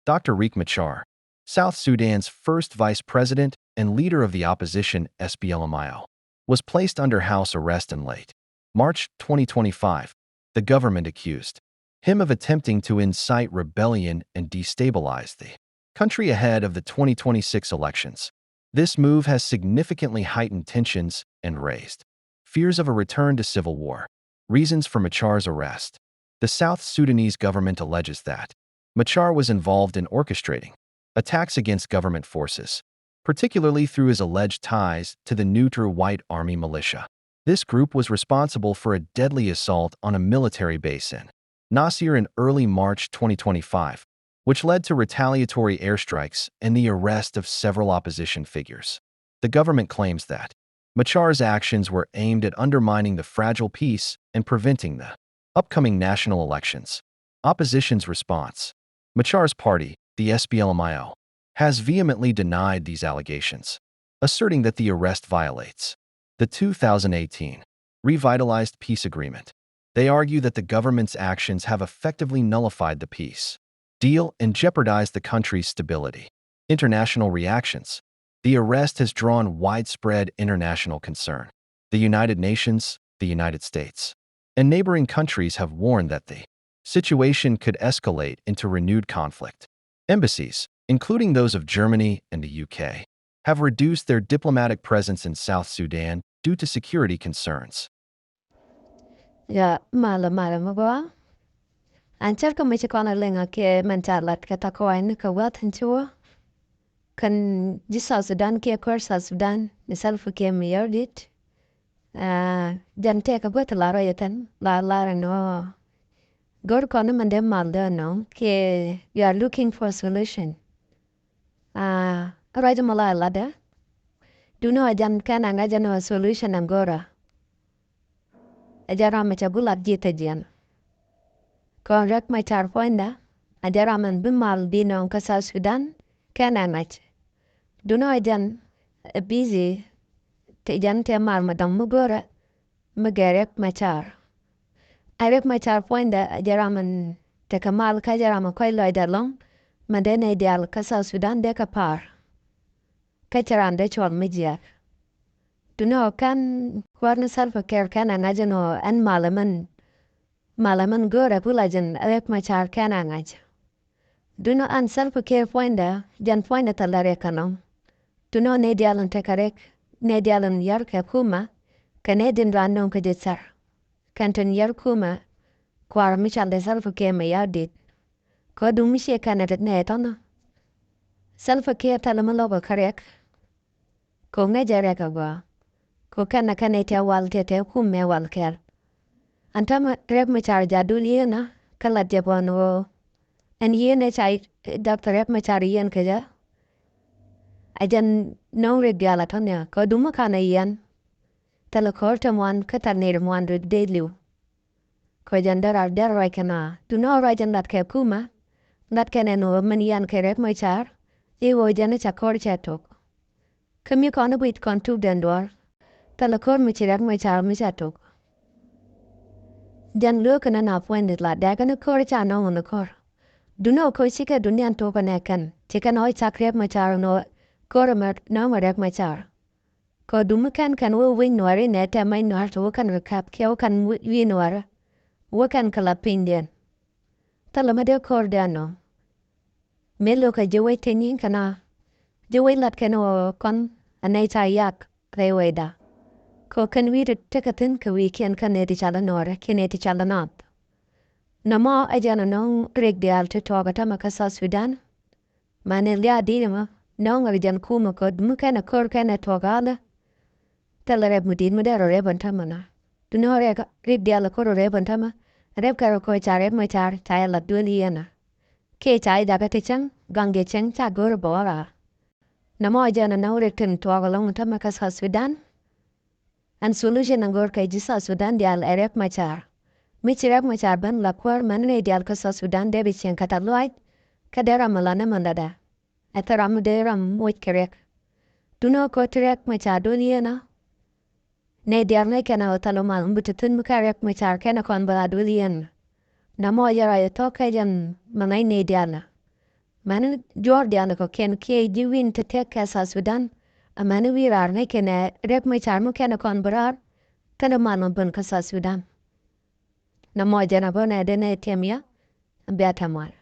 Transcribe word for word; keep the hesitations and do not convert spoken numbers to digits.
Doctor Riek Machar, South Sudan's first vice president and leader of the opposition S P L M I O, was placed under house arrest in late March twenty twenty-five. The government accused him of attempting to incite rebellion and destabilize the country ahead of the twenty twenty-six elections. This move has significantly heightened tensions and raised fears of a return to civil war. Reasons for Machar's arrest. The South Sudanese government alleges that Machar was involved in orchestrating attacks against government forces, particularly through his alleged ties to the Nuer White Army militia. This group was responsible for a deadly assault on a military base in Nasir in early March twenty twenty-five, which led to retaliatory airstrikes and the arrest of several opposition figures. The government claims that Machar's actions were aimed at undermining the fragile peace and preventing the upcoming national elections. Opposition's response. Machar's party, the S P L M I O, has vehemently denied these allegations, asserting that the arrest violates the two thousand eighteen revitalized peace agreement. They argue that the government's actions have effectively nullified the peace deal and jeopardized the country's stability. International reactions. The arrest has drawn widespread international concern. The United Nations, the United States, and neighboring countries have warned that the situation could escalate into renewed conflict. Embassies, including those of Germany and the U K, have reduced their diplomatic presence in South Sudan due to security concerns. Ya, malɛ, malɛ mi gɔaa. An cärkɛ mi ci kɔn a liŋ a kɛ mɛn ca lat kɛ ta̱kɔa̱a̱ni kɛ wäth in ci wä. Kɛn ji̱ South Sudan kiɛ kɔr South Sudan ni Salva Kiir Mayardit. Ah, jɛn tɛkɛ guäth la rɔy thin la lar ɛn ɣöö go̱r kɔn ni mɛn dee mal dee nɔ kiɛ you are looking for a solution. Ah, ruac mi la latdä. Duŋni ɣöö jɛn kɛn a ŋäc ɛn ɣöö solution ɛn go̱rä. Ɛ jɛn ram mi cɛ gulat ji̱ thɛ jiɛn. Kɔn Riek Machar puɔ̱nydä, ɛ jɛn ram ɛn bi mal bi nɔŋ kä South Sudan kɛn ɛ ŋa̱c. Duŋni ɣöö jɛn ɛ busy ti jɛn tɛ mal mi dɔ̱ŋ mi go̱rä mi gɛ Riek Machar. Ɛ Riek Machar puɔ̱nydä ɛ jɛn ram ɛn tekɛ mal kä jɛn ram ɛ kɔc lɔcdɛ ɛlɔ̱ŋ mi dee nɛy diaal kä South Sudan dee kɛ pa̱a̱r. Kä cɛ raan dee cɔl mi jiääk. Duŋni ɣöö kɛn kuäär ni Salva Kiir kɛn ɛ ŋa̱c ɛn ɣöö ɛn mal ɛmɛn, mal ɛmɛn go̱o̱rɛ ku la jɛn Riek Machar kɛn ɛ ŋa̱c. Duŋni ɣöö ɛn Salva Kiir puɔ̱nydä, jɛn puɔ̱nydä thilɛ Riek kɛ nɔŋ. Duŋni ɣöö nɛy diaal in tekɛ Riek, nɛy diaal in yär kɛ kumä, kɛ nɛy diaal in nööŋ kä jɛ thar. Kɛn tin yär kumä, kuäär mi cɔal dee Salva Kiir Mayardit. Kɛ duŋ mi ciɛ kɛn ɛ nɛy tɔ̱nä. Salva Kiir thilɛ mi lo̱kɛ kä Riek. Kɛ ŋäcɛ Riek ɛ gɔaa. Kɛ kɛn ɛ kɛn ɛ tɛ wal tɛ tɛ kumɛ wal kɛl. Ɛn täämɛ Riek Machar ja̱ dul yieenä kä lat jɛ bɔn ɣöö ɛn yieenä ca Doctor Riek Machar yieen kɛ jɛ. Ɛ jɛn nɔŋ Riek diaal a tɔ̱ nhial kɛ duŋ mi ka̱n ɛ yiɛn. Thilɛ ko̱r te muan kä thil nɛy muan dee li̱w. Kɛ jɛn dee ral dee ruac kɛn a duŋni ɣöö ruac jɛn lat kɛ kumä. Lat kɛn ɛn ɣöö min yiɛn kɛ Riek Machar i̱ ɣöö jɛn i̱ ca ko̱r cɛ tok. Kä mi kɔn i̱ guic kɔn tuk den duɔ̱ɔ̱r. Thilɛ ko̱r mi ci Riek Machar mi ca tok. Jɛn lueek kɛn ɛn a puɔ̱nydɛ la dɛɛk ɛn ko̱r ca nɔŋ ɛn ko̱r. Duŋni ɣöö ko̱r cikɛ duŋdiɛn tok ɛn ɛ kɛn ci kɛn ɣöö cak Riek Machar ɛn ɣöö ko̱r ɛmɛ nɔŋ ɛ Riek Machar. Kɛ duŋ mi kɛn kɛn wä wi̱c nuäär inɛ tɛ mac nuäär ti wä kɛn kɛ kap kiɛ wä kɛn wi̱i̱ nuäär. Wä kɛn kɛ la pinydiɛn. Thilɛ mi dee ko̱r dee nɔ. Mëë lo̱kɛ ji̱ wec te nyi̱i̱ŋ kɛn a ji̱ wec lat kɛn ɣöö kɔn a nɛy ca yak rɛy wecda. Kɛ kɛn wi̱i̱ ti tekɛ thi̱n kɛ wi̱i̱ kiɛn kä nɛy ti cal i̱ nuäärä kiɛ nɛy ti cal i̱ nath. Nɔmɔ ɛ jɛn ɛ nɔŋ Riek diaal ti tuɔɔk ɛ tämɛ kä South Sudan. Mani lia̱a̱ di̱i̱t ɛmɔ nɔŋ ɛ jɛn kumɛ kä duŋ mi kɛn ɛ ko̱r kɛn ɛ tuɔɔk alä. Thilɛ rɛp mi di̱i̱t mi dee rɔ rɛp ɛn tämɛ na. Duŋni ɣöö Riek, Riek diaal ɛ ko̱r rɔ rɛp ɛn tämɛ. Rɛp kɛ rɔ ko̱ ca Riek Machar ca yɛ lat duel yieenä. Kiɛ ca yɛ jakä ti cäŋ gaŋ jɛ cäŋ ca go̱o̱r bɛ wä raar. Nɔmɔ jɛn ɛ nɔŋ Riek tin tuɔɔk ɛlɔ̱ŋ ɛn tämɛ kä South Sudan. Ɛn solution ɛ go̱o̱r kɛ ji̱ South Sudan diaal ɛ Riek Machar. Mi ci Riek Machar ben la kuäär mɛn nɛy diaal kä South Sudan dee bi cieŋ kä tɛ̈th lɔaac. Kä dee ram mi la ni mɛn latdɛ. Ɛ thil ram mi dee ram moc kɛ Riek. Duŋni ɣöö ko̱r ti Riek Machar duel yieenä. Nɛy diaal ŋäc kɛn ɛ ɣöö thil mal mi bi te thi̱n mi kä Riek Machar kɛn ɛ kɔn bɛ la duel yieenä. Nɔmɔ jɛ ruac ɛ thuɔ̱k kɛ jɛn mi ŋäc nɛy diaal ɛ. Mɛni juɔ̱ɔ̱r diaal kɔ kɛn kiɛ ji̱ wi̱n te tɛk kɛ South Sudan. Amäni wi̱i̱ raar ni kɛnɛ Riek Machar mi kɛnɛ kɔn bi raar kɛnɛ man mɔ ben kä South Sudan. Nɛ mɔ jɛn a bä nɛ denɛ tiɛm ya. Bia tɛm wal.